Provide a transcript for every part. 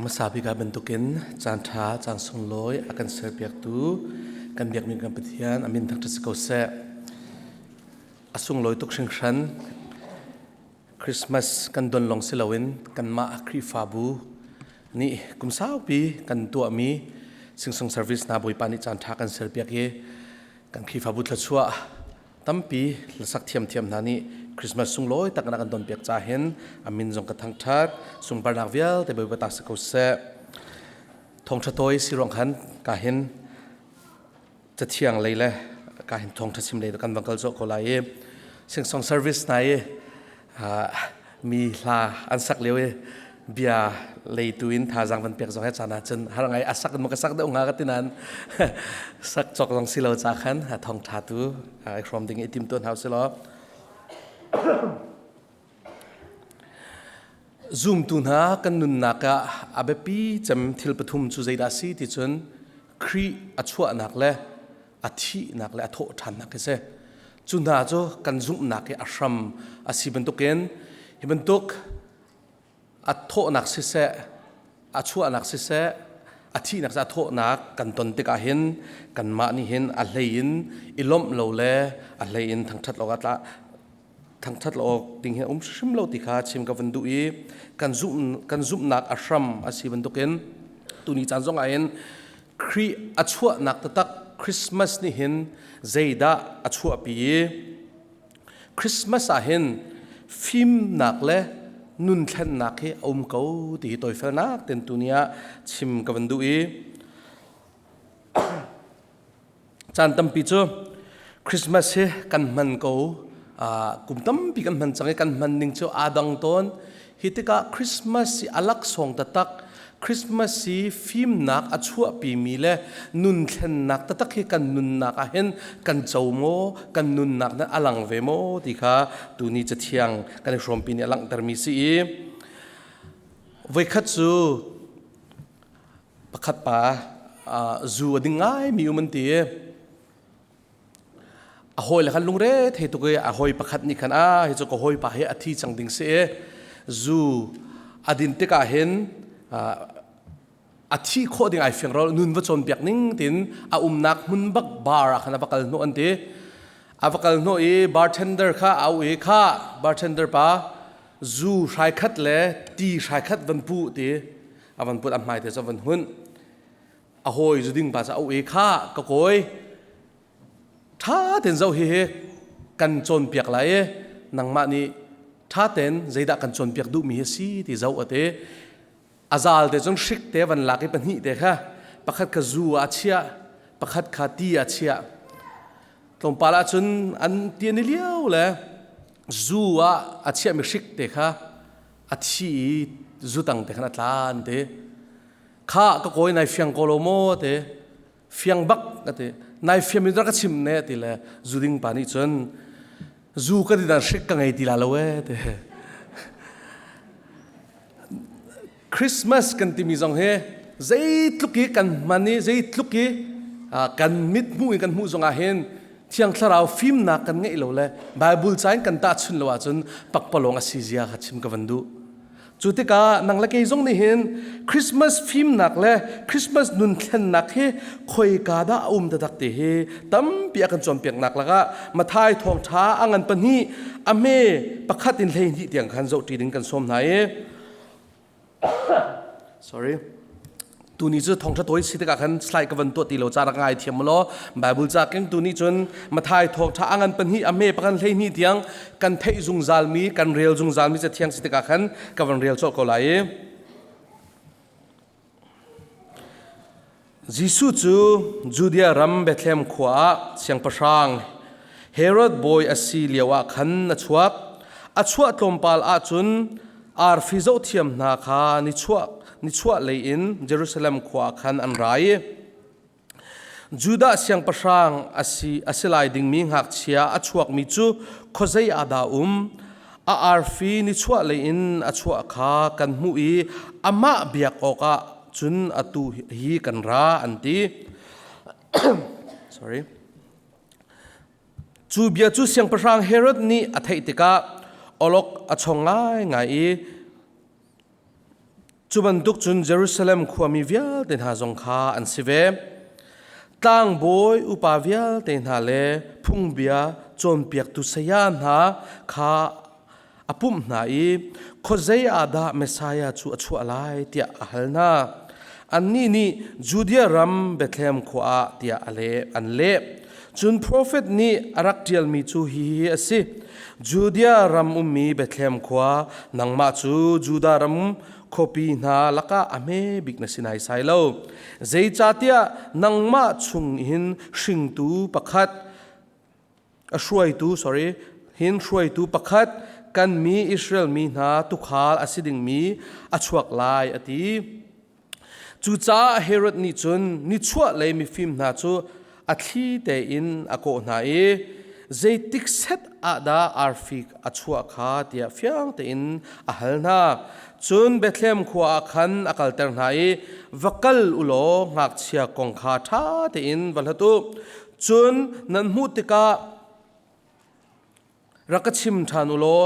Hmasa bik ah bantukin caan ṭha, caan sunglawi a kan serpiaktu kan biakmi kan Pathian a min thangṭhat si ko seh. A sunglawi tuk hringhran. Christmas kan don lawng si loin kanmah Khrihfabu nih kum saupi kan tuahmi singsong service hna Bawipa nih caan ṭha kan serpiak i kan Khrihfabu thluachuah tampi hlasak thiamthiam hna nih Christmas sunglawi tak na kan donpiak ca hin a min zong ka thangṭhat sungparnak vialte Bawipa ta si ko seh. Thawngṭha tawi si ruang khan ka hin cathiang lei le ka hin thawngṭha chim lei kan vang kal zawh ko lai i singsong service hna i mi hla an sak lio i bia lei tu in thazaang van pek zong he caan ah cun har ngai a sak in ka sak deuh nga ka ti nain sak cawk zong si lo ca khan thawngṭha tu i hrawm ding i tim tuan hau si law Zumtu hna kan nunnak ah a biapi cem thil pathum cu zeidah a si ti cun Khrih a chuahnak le a thihnak le a thawhṭhannak hi si. Cu hna cu kan zumhnak i a hram a si bantukin hi bantuk a thawhnak siseh, a chuahnak siseh, a thihnak a thawhnak kan ton tikah hin kanmah nih hin a hlei in i lawmh lo le a hlei in thangṭhat lo ah thangṭhat lo awk ding hi a um hrim lo ti kha chim ka van duh i kan zumh kan zumhnak a hram a si bantukin tuni caan zong ah hin Khrih a chuahnak taktak Christmas nih hin zeidah a chuahpi i Christmas ah hin fimnak le nun thlennak hi a um ko ti hi toifelnak ten tuni ah chim ka van duh i Caan tampi cu Christmas hi kan hman ko. Kum tampi kan hman cang i kan hman ning cu aa dang tawn. Hi tikah Christmas hi a laksawng taktak, Christmas hi fimnak a chuahpimi le nun thlennak taktak hi kan nunnak ah hin kan co maw, kan nunnak nih a lang ve maw ti kha tuni cathiang kan i hrawmpi nih a langhtermi si i voikhat cu Pakhat pa zu a ding ngaimi um an ti i a hawi le khan lungre thei tuk i a hawi pakhat nih khan a hi cu ka hawipa hi a thi cang ding si i zu a din tikah hin a thi khawh ding ai fiang ro nun va cawnpiak ning tin a umnak hmun bak bar ah khan a va kal hnawh an ti a va kal hnawh i bartender kha a au i kha bartender pa zu hrai khat le ti hrai khat van pu ti a van put a hmai te cu van hun a hawi zu ding pa cu a e kha ka kawi tha ten zo hi hi kan cawnpiak lai i nangmah nih tha ten zeidah kan cawnpiak duhmi hi si ti zo ate azal te cun hrik te van lak i pahnih te kha pakhat kha zu ah chia pakhat kha ti ah chia tlawmpal ah cun an tian i lio le zu ah a chiahmi hrik te kha a thi i zutang te khan a tla an ti kha ka kawi nai fiang ko lo maw te fiang bak ka ti nai fiam in ka chim ne ti le zuding pa nih cun zu ka ti dan hrik ka ngei ti la lo e te Christmas kan timi zong hi zeitluk i kan hman i zeitluk i kan mit hmuh in kan hmuh zong ah hin Thiang Thlarau fimnak kan ngeih lo le Bible ca in kan tahchun lo ahcun pakpalawng a si zia kha chim ka van duh. Cu tikah nang le kei zong nih hin Christmas fimnak le Christmas nun thlennak hi khoika dah a um taktak ti hi tampi a kan cawnpiaknak lakah Mathai thawngṭha a ngan pahnih a hme pakhat in 12 tiang khan zohṭi ding kan sawm hna i Sorry. Tuni cu thawngṭha tawi si tikah khan slide ka van tuah ti lo ca rak ngai thiam law Bible ca keng tu nih cun Mathai thawngṭha a ngan pahnih a hme pakhan 12 tiang kan theih zungzal mi kan rel zungzal mi cathiang si tikah khan ka van rel colh ko lai i Jesuh cu Judea ram Bethlehem khua ah siangpahrang Herod bawi a si lioah khan a chuak. A chuah tlawmpal ahcun arfi zohthiam hna kha nichuah lei in Jerusalem khua ah khan an ra i Judah siangpahrang a si, a si lai dingmi ngakchia a chuakmi cu khuazei ah dah um? A arfi nichuah lei in a chuah kha kan hmuh i amah biak awkah cun atu hi kan ra an ti. Sorry. Cu bia cu siangpahrang Herod nih a theih tikah awlok a chong ngaingai i Cu bantuk cun Jerusalem khuami vialte hna zong kha an si ve. Tlangbawi upa vialte hna le phungbia cawnpiaktu saya hna kha a pumh hna i khuazei ah dah Messiah cu a chuah lai tiah a hal hna. Annih nih Judea ram Bethlehem khua ah tiah a leh, an leh. Cun profet nih a rak ṭialmi cu hihi a si. Judea ram ummi Bethlehem khua, nangmah cu Judah ram khuapi hna lakah a hme bik na si naisai lo. Zeicahtiah nangmah chung hin hringtu pakhat a hruaitu sorry hin hruaitu pakhat kan mi Israel mi hna tuukhal a si dingmi a chuak lai a ti. Cucaah Herod nih cun nichuahlei mifim hna cu a thli tein a kawh hna i zeitik set ah dah arfi a chuah kha tiah fiang tein a hal hna. Cun Bethlehem khua ah khan a kalter hna i va kal u law ngakchia kong kha ṭha tein va hlat u. Cun nan hmuh tikah rak ka chim ṭhan u law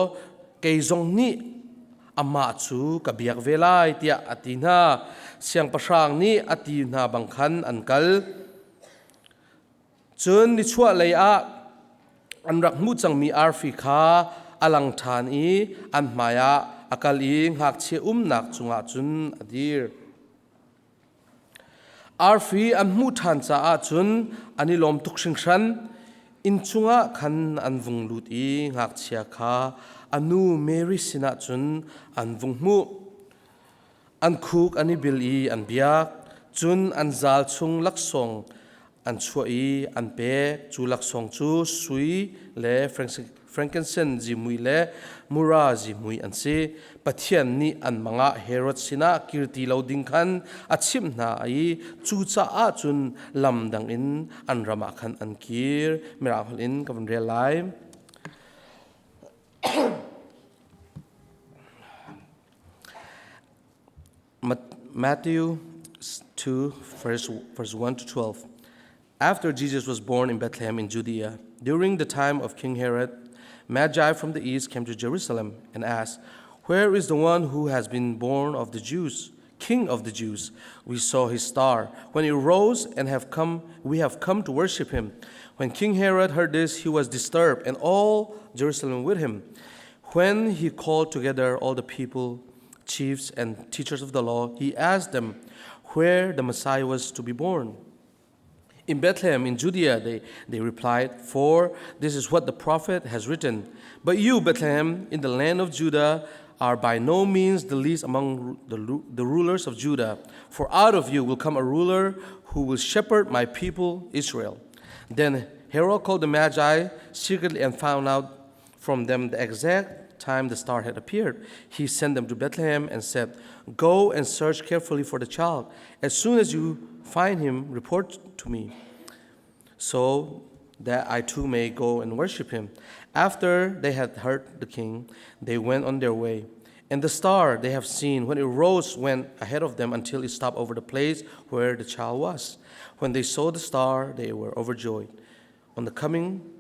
kei zong nih amah cu ka biak ve lai tiah a ti hna. Siangpahrang nih a ti hna bang khan an kal. Cun nichuahlei ah an rak hmuh cangmi arfi kha a lang ṭhan i an hmaiah a kal i ngakchia umnak cungah cun a dir. Arfi an hmuh ṭhan caah cun an i lawm tuk hringhran. Inn chungah khan an vung lut i ngakchia kha a nu Mary sinah cun an vung hmuh. An khuk an i bil i an biak. Cun an zal chung laksawng an chuah i an pek. Cu laksawng cu sui le frankincense zihmui le mura zihmui an si. Pathian nih an mang ah Herod sinah kir ti lo ding khan a chimh hna i cucaah cun lam dang in an ram ah khan an kir. Mirang holh in ka vun rel lai. Matthew 2, verse, verse 1 to 12. After Jesus was born in Bethlehem in Judea, during the time of King Herod, Magi from the east came to Jerusalem and asked, Where is the one who has been born of the Jews, King of the Jews? We saw his star when it rose and have come we have come to worship him. When King Herod heard this, he was disturbed and all Jerusalem with him. When he called together all the people, chiefs and teachers of the law, he asked them where the Messiah was to be born. In Bethlehem in Judea, they, they replied, For this is what the prophet has written. But you, Bethlehem, in the land of Judah, are by no means the least among the, the rulers of Judah, for out of you will come a ruler who will shepherd my people Israel. Then Herod called the Magi secretly and found out from them the exact time the star had appeared. He sent them to Bethlehem and said, Go and search carefully for the child. As soon as you find him, report to me, so that I too may go and worship him. After they had heard the king, they went on their way. And the star they have seen, when it rose, went ahead of them until it stopped over the place where the child was. When they saw the star, they were overjoyed. On the coming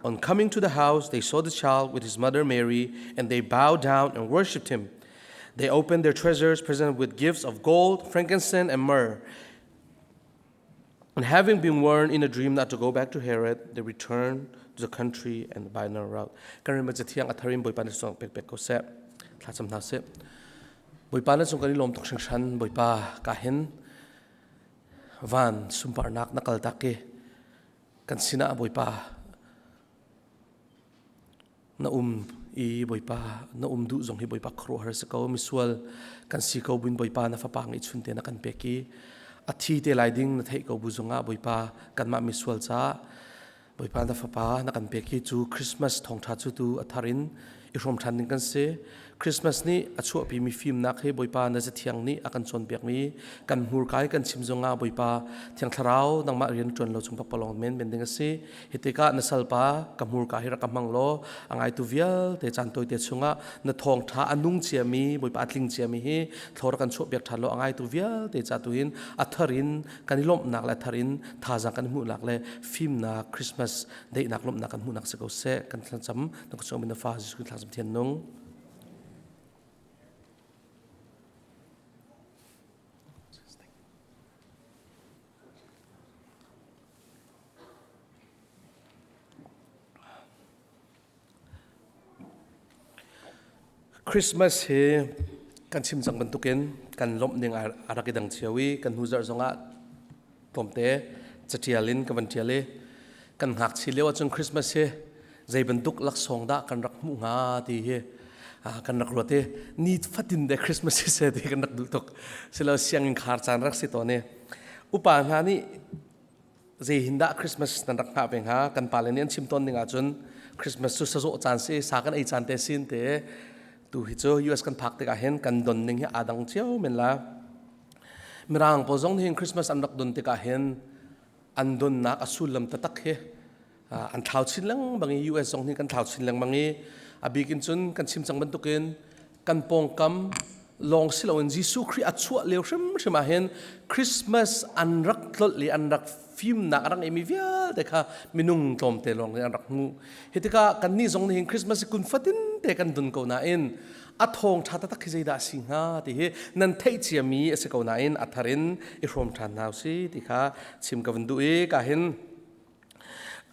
on coming to the house, they saw the child with his mother Mary, and they bowed down and worshipped him. They opened their treasures, presented with gifts of gold, frankincense, and myrrh. And having been warned in a dream not to go back to Herod, they returned to the country and by another route. Kan rim thiang a tharim Bawipa na song pek pek ko seh. Thlacam hna seh. Bawipa na cung kan i lawm tuk hringhran Bawipa ka hin van sunparnak na kal tak i kan sinah Bawipa na um i Bawipa na um duh zong hi Bawipa khuaruahhar si ko misual kan si ko buin Bawipa na fapa ngeih chun te na kan pek i a thi te lai ding na theih ko bu zongah Bawipa kanmah misual caah Bawipa na fapa na kan pek hi cu Christmas thawngṭha cu tu a thar in i hrawm ṭhan ding kan si. Christmas nih a chuahpimi fimnak hi Bawipa na zathiang nih a kan cawnpiakmi kan hmurka i kan chim zongah Bawipa Thiang Thlarau nangmah rian ṭuan lo chung pakpalawng men men ding a si. Hi tikah na salpa ka hmurka hi rak ka hmang law a ngaitu vialte caan tawite chungah na thawngṭha a nung ciami Bawipa a tling ciami hi thlor kan chuahpiak ṭhan law a ngaitu vialte ca tu in a thar in kan i lawmhnak le a thar in thazaang kan hmuhnak le fimnak Christmas daihnak lawmhnak kan hmuhnak si ko seh kan thlacam na ka chung na fa Jesuh thlacam thian nung. Christmas hi kan chim cang bantukin kan lawmh ning a rak i dang cio i kan hnu zarh zongah tlawmte catial in ka van tial i kan ngakchi lio ahcun Christmas hi zei bantuk laksawng dah kan rak hmuh hnga ti hi kan rak ruat i ni fatin de Christmas hi se ti kan rak duh tuk silo sianginn khar caan rak si tawn i upa hna nih zei hin dah Christmas nan rak hngah ve hnga kan pale nih an chim tawn ning ahcun Christmas cu sazawh caan si sa kan ei caan te sin te tu hi cu US kan phak tikah hin kan don ning hi aa dang cio men la Mirang pawl zong hin Christmas an rak don tikah hin an donnak a sullam taktak hi an thlau chin lengmang i US zong nih kan thlau chin lengmang i a bik in cun kan chim cang bantukin kan pawngkam lawng si loin Jesuh Khrih a chuah lio hrimhrim ah hin Christmas an rak tlolh i an rak fimnak a rak ngeimi vialte kha minung tlawmte lawng nih an rak hmuh. Hi tikah kannih zong nih hin Christmas hi kun fatin te kan dun ko nain a thawng ṭha taktak hi zeidah a si hnga ti hi nan theih ciami a si ko nain a thar in i hrawm ṭhan hna usih ti kha chim ka vun duh i ka hin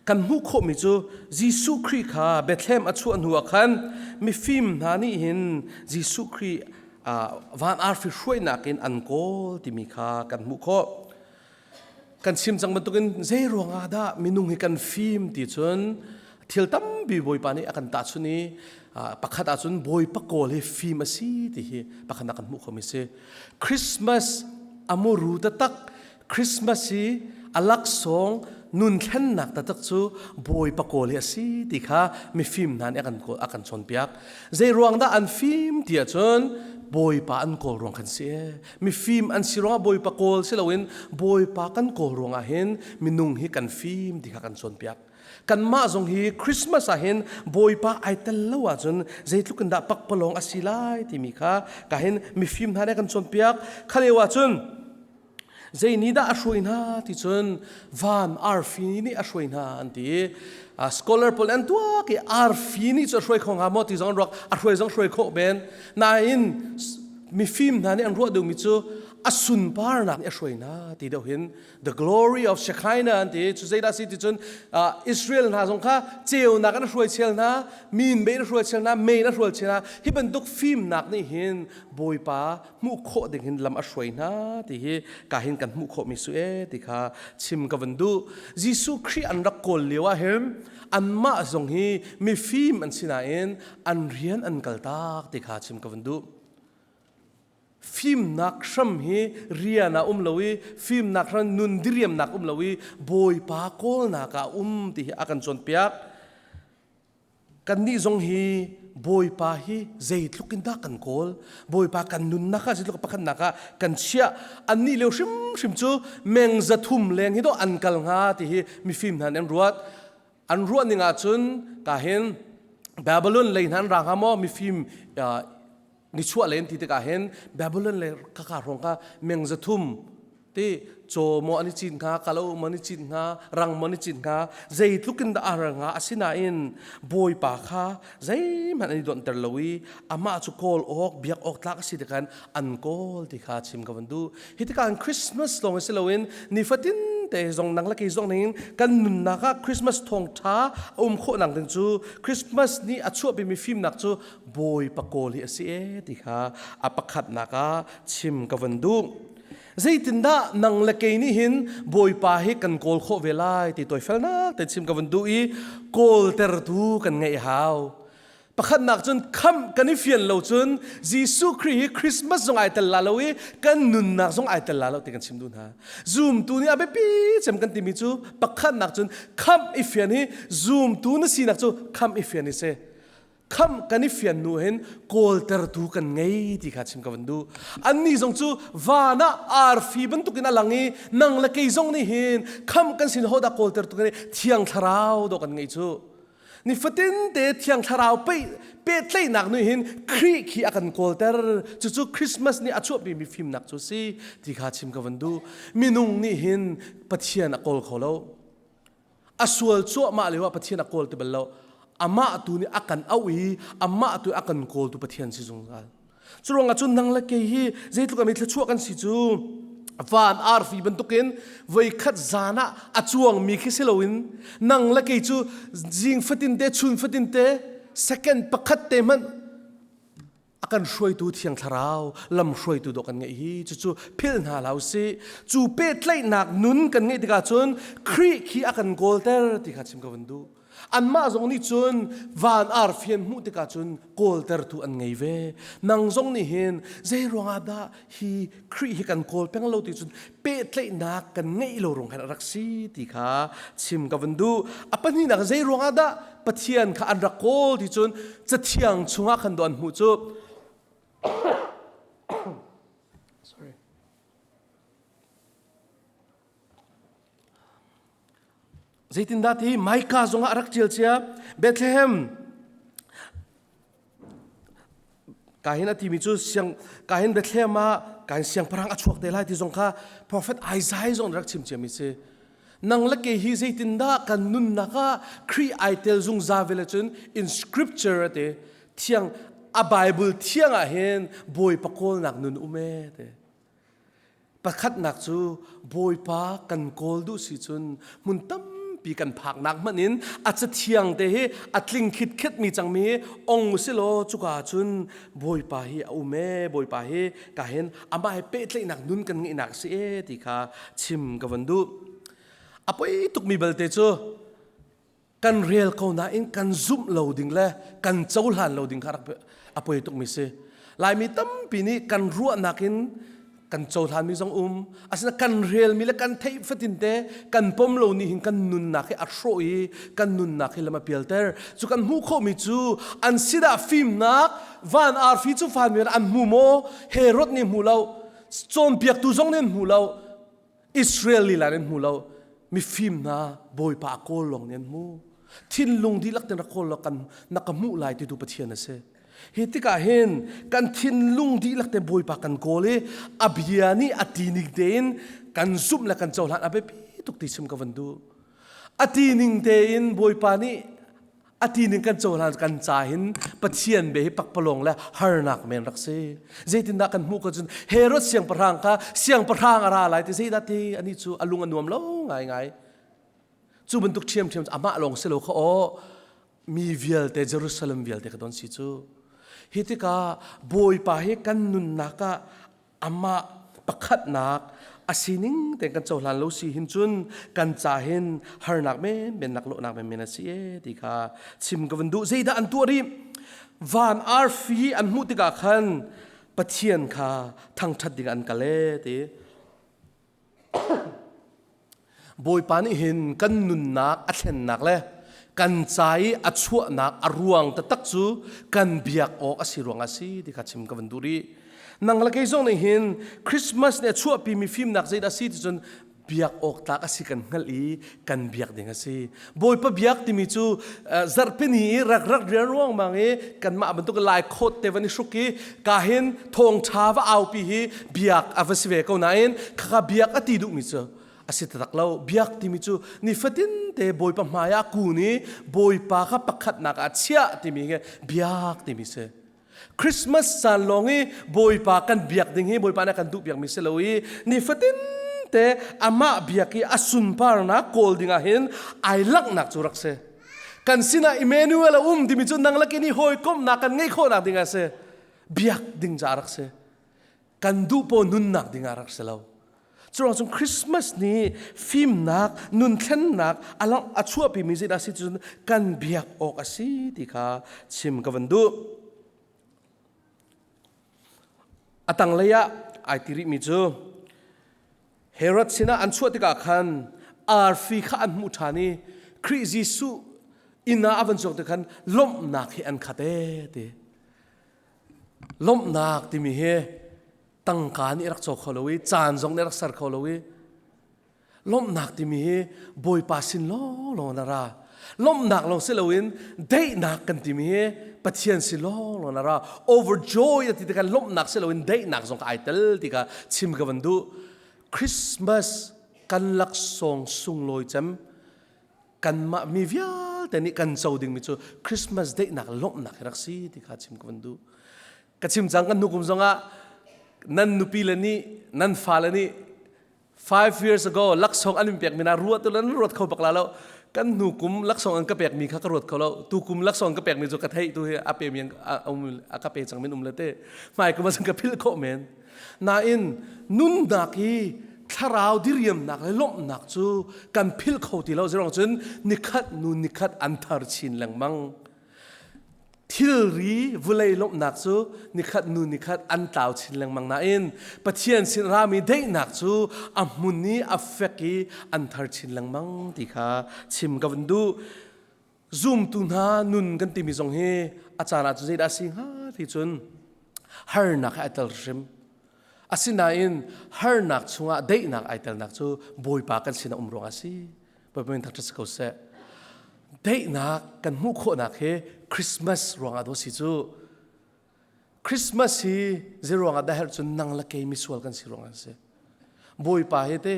kan hmuh khawhmi cu Jesuh Khrih kha Bethlehem a chuah hnu ah khan mifim hna nih hin Jesuh Khrih van arfi hruainak in an kawl timi kha kan hmuh khawh. Kan chim cang bantukin zei ruangah dah minung hi kan fim ti cun thil tampi Bawipa nih a kan tahchun i pakhat ahcun Bawipa kawl hi fim a si ti hi pakhat ah kan hmuh khomi si. Christmas a muru taktak Christmas hi a laksawng nun thlennak taktak cu Bawipa kawl hi a si ti kha mifim hna nih a kan cawnpiak. Zei ruang dah an fim ti ahcun Bawipa an kawl ruang khan si. Mifim an si ruangah Bawipa kawl si loin Bawipa kan kawl ruangah hin minung hi kan fim ti kha kan cawnpiak. Kanmah zong hi Christmas ah hin Bawipa ai tel lo ahcun zeitluk in dah pakpalawng a si lai timi kha ka hin mifim hna nih kan cawnpiak. Kha lio ahcun Zei nih dah a hruai hna ti cun van arfi nih a hruai hna an ti. Scholar pawl an tuak i arfi nih cu a hruai kho hnga maw ti zong an ruak a hruai zong hruai khawh ben. Nain mifim hna nih an ruah deuhmi cu a sunparnak nih a hruai hna ti deuh hin the glory of Shekinah an ti. Cu zeidah si ti cun Israel hna zong kha ceunak an hruai chel hna, min mei an hruai chel hna, mei an hruai chel hna. Hi bantuk fimnak nih hin Bawipa hmuh khawh ding hin lam a hruai hna ti hi ka hin kan hmuh khawhmi su e ti kha chim ka van duh. Jesuh Khrih an rak kawl lio ah hin anmah zong hi mifim an si nain an rian an kaltak ti kha chim ka van duh. Fimnak hram hi rian ah um lo i fimnak hram nun diriamnak um lo i Bawipa kawlnak ah um ti hi a kan cawnpiak. Kannih zong hi Bawipa hi zeitluk in dah kan kawl? Bawipa kan nunnak ah zeitluk pakhatnak ah kan chiah? Annih lio hrimhrim cu meng 300 leng hi dawh an kal hnga ti hi mifim hna nih an ruat. An ruah ning ahcun ka hin Babylon lei hna an ra hnga maw mifim nichuah lei an ti tikah hin Babylon lei kaka hrawng kha meng 300 ti caw maw an i cin hnga kalo maw an i cin hnga rang maw an i cin hnga zeitluk in dah a ral hnga asinain bawipa kha zeihmanh an i donhter lo i amah cu kawl awk biak awk tlak a si tikhan an kawl ti kha chim ka van duh hi tikah Christmas lawng si loin nifatin te zong nang le kei zong ning kan nunnak ah Christmas thawngtha a um khawh nak ding cu Christmas nih a chuahpimi fimnak cu bawipa kawl hi a si e ti kha a pakhatnak ah chim ka van duh Zeitindah nang le kei nih hin Bawipa hi kan kawl khawh ve lai ti toifelnak te chim ka van duh i kawltertu kan ngeih hau. Pakhatnak cun khamh kan i fian lo cun Jesuh Khrih hi Christmas zong ai tel la lo i kan nunnak zong ai tel la lo ti kan chim duh hna. Zumtu nih a biapi cem kan timi cu pakhatnak cun khamh i fian hi zumtu na sinak cu khamh i fian hi si. Khamh kan i fian hnu hin kawltertu kan ngei ti kha chim ka van duh. Annih zong cu van ah arfi bantukin a lang i nang le kei zong nih hin khamh kan sin hodah kawltertu kan Thiang Thlarau dawh kan ngeih cu. Nifatin te Thiang Thlarau pehtlaihnak nih hin Khrih khi a kan kawlter. Cucu Christmas nih a chuahpimi fimnak cu si ti kha chim ka van duh. Minung nih hin Pathian a kawl kho lo. A sual cuahmah lio ah Pathian a kawl ti bal lo. Amah tu nih a kan auh i amah tu a kan kawltu Pathian si zungzal. Cu ruangah cun nang le kei hi zeitluk a mi thluachuah kan si cu van arfi bantukin voikhat zan ah a cuangmi khi si loin nang le kei cu zing fatin te chun fatin te second pakhat te hmanh. A kan hruaitu Thiang Thlarau lam hruaitu dawh kan ngeih hi cucu philh hna hlah usih. Cu pehtlaihnak nun kan ngeih tikah cun Khrih khi a kan kawlter ti kha chim ka van duh. Anmah zong nih cun van arfi an hmuh tikah cun kawltertu an ngei ve. Nang zong nih hin zei ruangah dah hi Khrih hi kan kawl peng lo ti cun pehtlaihnak kan ngeih lo ruang khan a rak si ti kha chim ka van duh. A pahnihnak zei ruangah dah Pathian kha an rak kawl ti cun cathiang chungah khan do an hmuh cu sorry Zeitindah ti Micah zongah a rak ṭial cia Bethlehem kahin a timi cu siang kahin Bethlehem ah kahin siangpahrang a chuak te lai ti zong kha prophet Isaiah zong rak chim ciami si. Nang le ke hi zeitindah kan nunnak ah Khrih ai tel zungzal ve le cun in scripture ate thiang a Bible thiang ah hin Bawipa kawlnak nun um e te. Pakhatnak cu Bawipa kan kawl duh si cun hmun tampi kan phaknak hmanh in a cathiang te hi a tling khitkhet mi cangmi hi ong usilaw cuka cun Bawipa hi a um e Bawipa hi ka hin amah he pehtlaihnak nun kan ngeihnak si e ti kha chim ka van duh. A poi tukmi belte cu kan rel ko nain kan zumh lo ding le kan cohlan lo ding kha rak a poi tukmi si. Laimi tampi nih kan ruahnak in kan cohlanmi zong um asina kan relmi le kan theih fatin te kan pom lo nih hin kan nunnak hi a hrawh i kan nunnak hi lam a pialter cu kan hmuh khawhmi cu an sinah fimnak van arfi cu van an hmu maw Herod nih hmu lo cawnpiaktu zong nih an hmu lo Israel lila nih an hmu lo mifim hna Bawipa a kawl lawng nih an hmu thinlung dihlak ten rak kawl law kan na ka hmuh lai ti tu Pathian a si hi tikah hin kan thinlung dihlak te Bawipa kan kawl i a bia nih a tining tein kan zumh le kan cohlan a biapi tuk ti chim ka van duh a tining tein Bawipa nih a tining kan cohlan kan ca hin Pathian be hi pakpalawng le harnak men rak si zeitindah kan hmuh ko cun Herod siangpahrang kha siangpahrang a ra lai ti zeidah ti ani cu a lung a nuam lo ngai ngai cu bantuk ṭhiamṭhiam cu amah lawng si lo kha aw mi vialte Jerusalem vialte ka don si cu hi tikah Bawipa hi kan nunnak ah amah pakhatnak a sining tein kan cohlan lo si hin cun kan ca hin harnak menmen laklawhnak menmen a si e ti kha chim ka van duh zeidah an tuah rih van arfi an hmuh tikah khan Pathian kha thangṭhat ding an kal e ti Bawipa nih hin kan nunnak a thlennak le kan ca i a chuahnak a ruang taktak cu kan biak awk a si ruang a si ti kha chim ka van duh rih. Nang le kei zong nih hin Christmas nih a chuahpimi fimnak zeidah a si ti cun biak awk tlak a si kan hngalh i kan biak ding a si. Bawipa biak timi cu zarhpini i rak rak rian ruangmang i kanmah bantuk lai khawt te van i hruk i ka hin thawngṭha va aupi hi biak a va si ve ko nain khakha biak a ti duhmi cu a si taktak lo biak timi cu nifatin te Bawipa hmai ah kun i Bawipa kha pakhatnak ah chiah timi hi biak timi si Christmas caan lawng i Bawipa kan biak ding hi Bawipa nih a kan duh biakmi si lo i nifatin te amah biak i a sunparnak kawl ding ah hin ai langhnak cu rak si kan sinah Emmanuel a um timi cu nang lakin i hawikomhnak kan ngeih khawhnak ding a si biak ding ca rak si kan duh paw nunnak ding ah rak si lo Curuang cun Christmas nih fimnak, nunthlennak a lang a chuahpimi zeidah si cun kan biak awk a si ti kha chim ka van duh. A tanglei ah ai ti rihmi cu Herod sinah an chuah tikah khan arfi kha an hmuh ṭhan i Khrih Jesuh inn ah a van chuak tik khan lawmhnak hi an khat ee ti. Lawmhnak timi hi tangka nih rak caw kho lo i caan zong nih rak ser kho lo i lawmhnak timi hi Bawipa sin lawnglawng na ra lawmhnak lawng si loin daihnak kan timi hi Pathian sin lawnglawng na ra overjoy ti tikah lawmhnak si loin daihnak zong ka ai tel ti ka chim ka van duh Christmas kan laksawng sunglawi cem kanmah mi vialte nih kan co dingmi cu Christmas daihnak lawmhnak hi rak si ti kha chim ka van duh ka chim cang kan hnukum zongah nan nupi le nih nan fale nih 5 years ago laksawng an in pek mi na ruat tu nan ruat kho bak la lo. Kan hnu kum laksawng an ka pekmi kha ka ruat kho lo. Tu kum laksawng ka pekmi cu ka theih tu hi a pe mi a ka pe cang min um le te. Hmai kum ah ka philh khawh men. Nain nunnak hi thlarau diriamnak le lawmhnak cu kan philh kho ti lo. Zerong cun nikhat nu nikhat an thar chin lengmang. Thilri vulei lawmhnak cu nikhat nu nikhat an tlau chin lengmang nain Pathian sin rami daihnak cu a hmun i a fek i an thar chin lengmang ti kha chim ka van duh. Zumtu hna nun kan timi zong hi a caan ah cun zeidah a si hnga ti cun harnak he ai tel hrim. Asinain harnak chungah daihnak ai telnak cu Bawipa kan sin a um ruangah a si. Bawipa min thangṭhat si ko seh. Daihnak kan hmuh khawhnak hi Christmas ruangah daw si cu. Christmas hi zei ruangah dah herh cun nang le kei misual kan si ruangah si. Bawipa hi te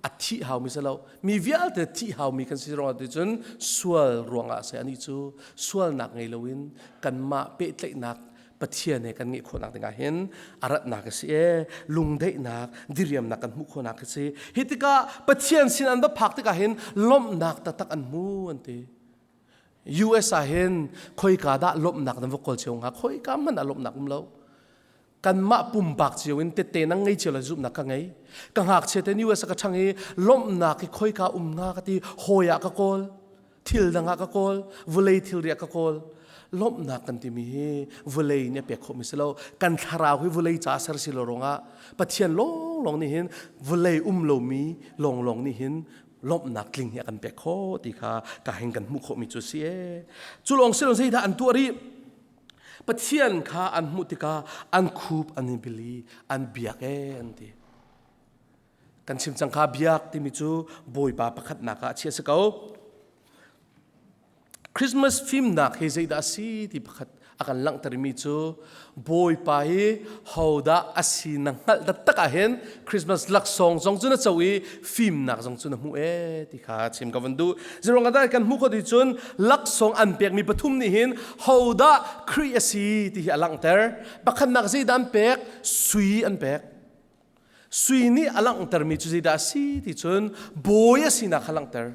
a thih haumi si lo. Mi vialte thih haumi kan si ruangah ti cun sual ruangah si ani cu sualnak ngei loin kanmah pehtlaihnak Pathian he kan ngeih khawhnak dingah hin a ratnak a si e lungdaihnak diriamnak kan hmuh khawhnak a si. Hi tikah Pathian sin an va phak tikah hin lawmhnak taktak an hmu an ti. US ah hin khoika dah lawmhnak nan va kawl cio hnga? Khoika hmanh ah lawmhnak um lo. Kanmah pumpak cio in tette nang ngei cio le zumhnak ka ngei. Ka ngakchia te US ka ṭhang i lawmhnak hi khoika um hnga ka ti. Hawi ah ka kawl, thil dang ah ka kawl, vawlei thilri ah ka kawl. Lawmhnak kan timi hi vawlei nih a pek khawhmi si lo. Kan thlarau hi vawlei ca ser si lo ruangah Pathian lawnglawng nih hin vawlei um lomi lawnglawng nih hin lawmhnak tling hi a kan pek khawh ti kha ka hin kan hmuh khawhmi cu si e. Cu lawng si lo zeidah an tuah rih? Pathian kha an hmuh tikah an khup an i bil i an biak e an ti. Kan chim cang kha biak timi cu Bawipa pakhatnak ah a chiah si ko. Christmas fimnak hi zeidah a si ti pakhat a kan langhtermi cu Bawipa hi hodah a si na hngalh taktak ah hin Christmas laksawng zong cu na co i fimnak zong cu na hmuh e ti kha chim ka van duh. Zeruang ah dah kan hmuh khawh ti cun laksawng an pekmi pathum nih hin hodah Khrih a si ti hi a langhter. Pakhatnak zeidah an pek? Sui an pek. Sui nih a langhtermi cu zeidah a si ti cun bawi a sinak kha langhter.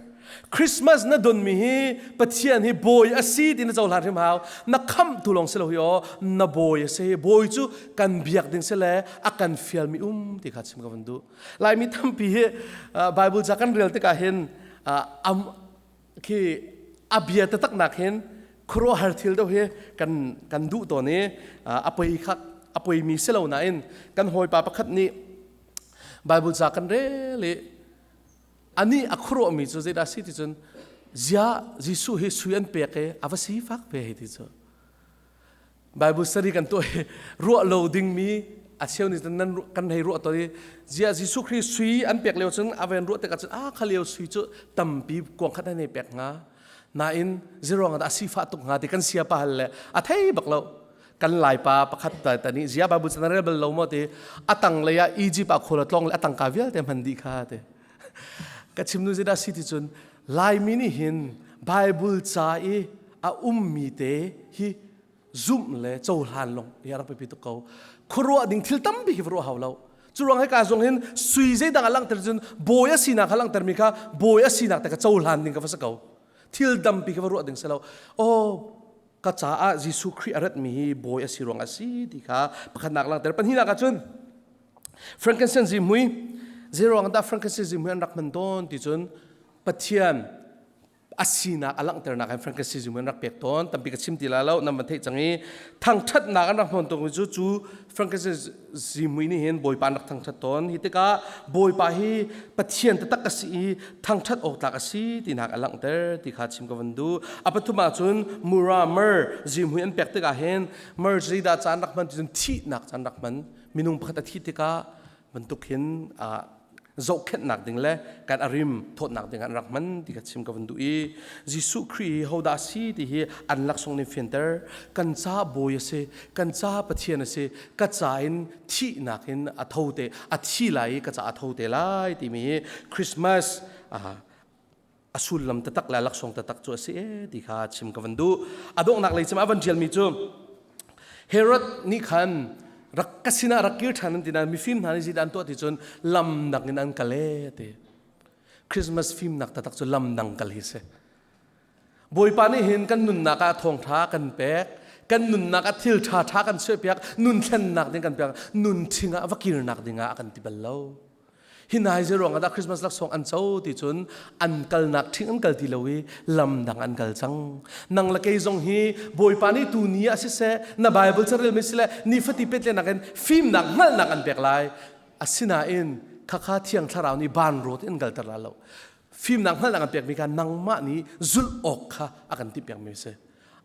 Christmas na donmi hi Pathian hi bawi a si ti na cohlan hrim hau. Na khamhtu lawng si lo hi aw, na bawi a si. Bawi cu kan biak ding si le a kan fialmi um ti kha chim ka van duh. Laimi tampi hi Bible ca kan rel tikah hin khi a bia taktak nak hin khuaruahhar thil deuh hi kan kan duh tawn i a poi kha a poimi si lo nain kan hawipa pakhat nih Bible ca kan rel i anih a khuaruahmi cu zeidah si ti cun zia Jesuh hi sui an pek i a va sifak ve hei ti cu. Bible study kan tuah i ruah lo dingmi a cheu nih nan kan hei ruah tawn i ziah Jesuh Khrih sui an pek lio cun a ven ruah tikah cun a kha lio sui cu tampi kuang khat an hei pek hnga. Nain ziruang ah a sifah tuk hnga ti kan sia pa hal le a thei bak lo. Kan laipa pakhat ta ta nih zia Bible cun rel bal lo maw ti a tang lei ah Egypt ah khual a tlong le a tangka vialte hman dih kha ti. Ka chim nu zeidah si ti cun Laimi nih hin Bible ca i a ummi te hi zumh le cohlan lawng hi a rak biapi tuk ko. Khuaruah ding thil tampi hi va ruah hau lo. Cu ruang hika zong hin sui zeidang a langhter cun bawi a sinak kha langhtermi kha bawi a sinak te kha cohlan ding ka va si ko. Thil dampi kha va ruah ding si lo. Aw ka caah Jesuh Khrih a ratmi hi bawi a si ruang a si ti kha pakhatnak langhter. Pahnihnak ah cun frankincense zihmui zeiruang dah frankincense zihmui an rak hman tawn ti cun Pathian a sinak a langhternak in frankincense zihmui an rak pek tawn. Tampi ka chim ti la lo, nan van theih cang i thangṭhatnak an rak hman tawn cu cu frankincense zihmui nih hin Bawipa an rak thangṭhat tawn. Hi tikah Bawipa hi Pathian taktak a si i thangṭhat awk tlak a si tinak a langhter ti kha chim ka van duh. A pathum ah cun mura myrrh zihmui an pek tikah hin myrrh zeidah caan rak hman ti cun thihnak caan rak hman. Minung pakhat a thih tikah bantuk hin zohkhenhnak ding le kan a rim thawtnak ding an rak hman ti ka chim ka van duh i Jesuh Khrih hi hodah a si ti hi an laksawng nih fianter. Kan ca bawi a si, kan ca Pathian a si, ka ca in thihnak in a tho te, a thi lai i ka ca a tho te lai timi hi Christmas a sullam taktak le laksawng taktak cu a si e ti kha chim ka van duh. A donghnak lei cim a van ṭialmi cu Herod nih khan rak ka sinah rak kir ṭhan an ti nain mifim hna nih zeidah an tuah ti cun lam nak in an kal e ti. Christmas fimnak taktak cu lam dang kal hi si. Bawipa nih hin kan nunnak ah thawngṭha kan pek, kan nunnak ah thil ṭha ṭha kan chuahpiak, nun thlennak ding kan pek, nun ṭhing ah va kirnak ding ah a kan ti bal lo. Hi nai zei ruangah dah Christmas laksawng an co ti cun an kalnak ṭhing an kal ti lo i lam dang an kal cang. Nang le kei zong hi Bawipa nih tu ni ah siseh, na Bible carel mi sile nifati petlenak in fimnak hngalhnak an pek lai. Asinain khakha Thiang Thlarau nih ban rawt in kalter la lo. Fimnak hngalhnak an pekmi kha nangmah nih zulh awk kha a kan timhpiakmi a si.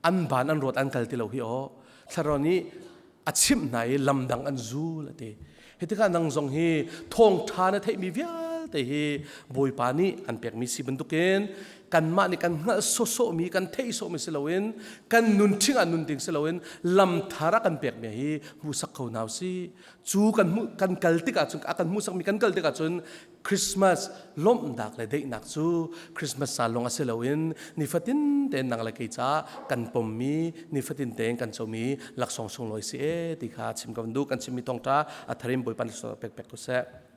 An ban an rawt an kal ti lo hi aw. Thlarau nih a chimh hna i lam dang an zul a ti. Hi tikah nang zong hi thawngṭha na theihmi vialte hi Bawipa nih an pekmi si bantukin kanmah nih kan hngalh sawsawhmi kan theih sawhmi si loin kan nun ṭhing ah nun ding si loin lam thar a kan pekmi hi hmuhsak kho hna usih. Cu kan hmuh kan kal tikah cun a kan hmuhsakmi kan kal tikah cun Christmas lawmhnak le daihnak cu Christmas ca lawng a si loin nifatin tein nang le kei ca kan pommi nifatin tein kan comi laksawng sunglawi si e ti kha chim ka van duh. Kan chimmi thawngṭha a tharim Bawipa nih pek pek ko seh.